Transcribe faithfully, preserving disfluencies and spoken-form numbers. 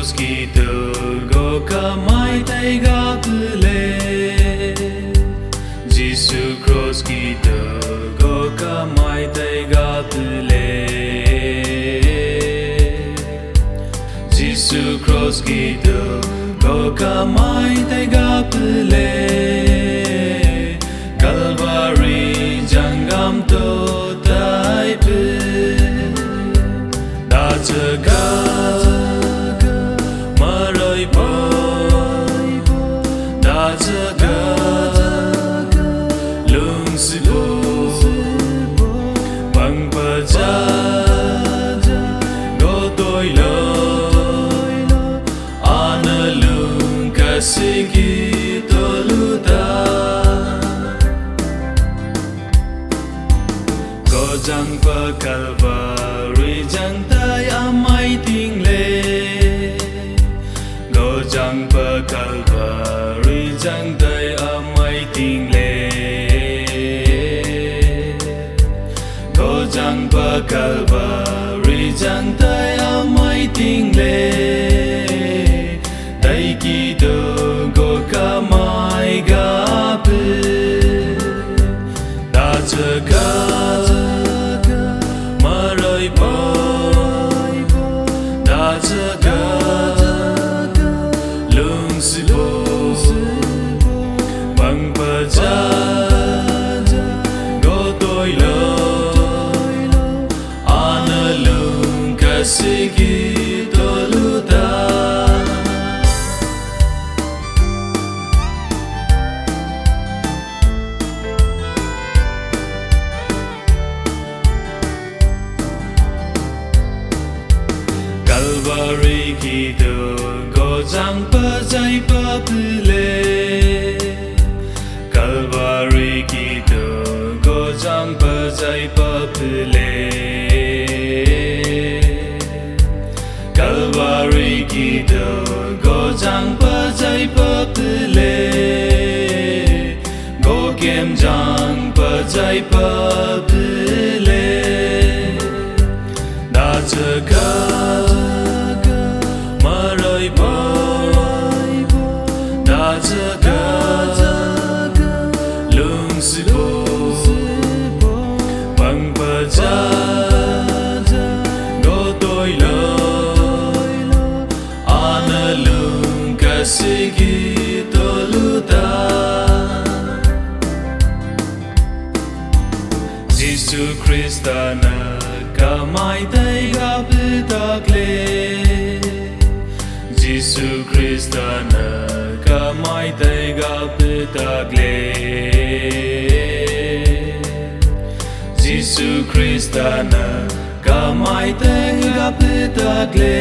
Jisu Kross kito ko kamai taiga pule. Jisu Kross kito ko kamai taiga pule. Jisu Kross kito ko kamai taiga pule. Kalvari janggam to tai pule. Datsüga müraibo, datsüga lungsibong, bangpö ja, ja, gotoilo, anulung kasiki tolu ta. Gojang pö Kalvari jangtai amai tingle. Gojang pö Kalvari jangtai amai tingle. Gojang pö Kalvari jangtai amai tingle. Dai kito ko kamai ga pule. Datsüga müraibo, datsüga lungsibong, bangpö ja, ja, gotoilo, anulung kasiki tolu ta. Kalvari kito gojang pajai papule. Kalvari kito gojang pajai papule. Kalvari kito gojang pajai papule. Gokem jang pajai papule. Datsüga müraibo, datsüga lungsibong, bangpö ja, ja, gotoilo, anulung kasiki tolu ta. Jisu Khrista nü kamai taiga pü takle. Jisu Khrista nü kamai taiga pü takle. Jisu Khrista nü kamai taiga pü takle.